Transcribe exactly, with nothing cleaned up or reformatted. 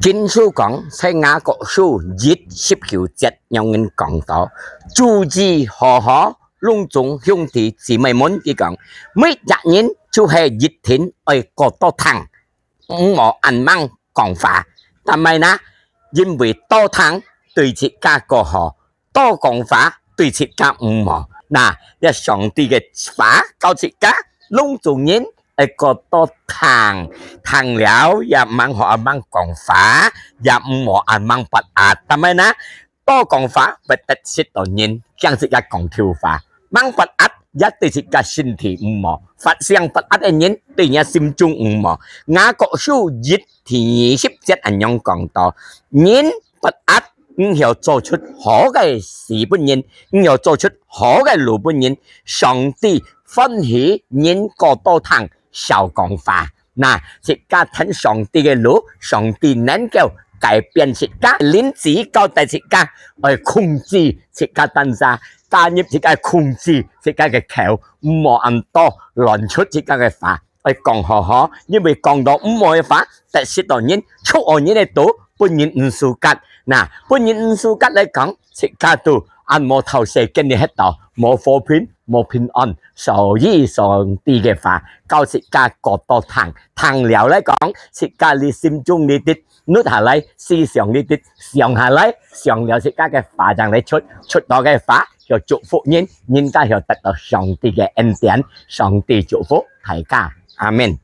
經書講，在雅各書一十九節恁樣講到：「注意好好，攏總兄弟姊妹們，佢講，每隻人就係一定愛過多聽，毋好恁猛講話。」但係呢，因為多聽對自家過好，多講話對自家毋好。那，這上帝个話教自家，攏總人愛過多聽，聽了也毋好恁猛講話，也毋好恁猛發閼。但係呢，多講話會得失到人，驚自家講頭話，猛發閼也對自家身體毋好，發生發閼个人對人心中毋好。雅各書一第二十節恁樣講到：「人發閼，毋曉做出好个事分人，毋曉做出好个路分人。上帝歡喜人過多聽，少講話。」那，自家聽上帝个路，上帝能夠改變自家。人子交代自家，愛控制自家單儕，加入自家控制自家个口，毋好恁多亂出自家个話。 愛講好好，因為講到毋好个話，得失到人，觸到人个肚，分人毋舒服。那，分人毋舒服來講，自家都恁無頭世間个歇到，無和平，無平安。所以上帝个話，教自家過多聽，聽了來講，自家你心中你得錄下來，思想你得想下來，想了自家个話正來出，出到个話，要祝福人，人家要得到上帝个恩典，上帝祝福大家。阿門。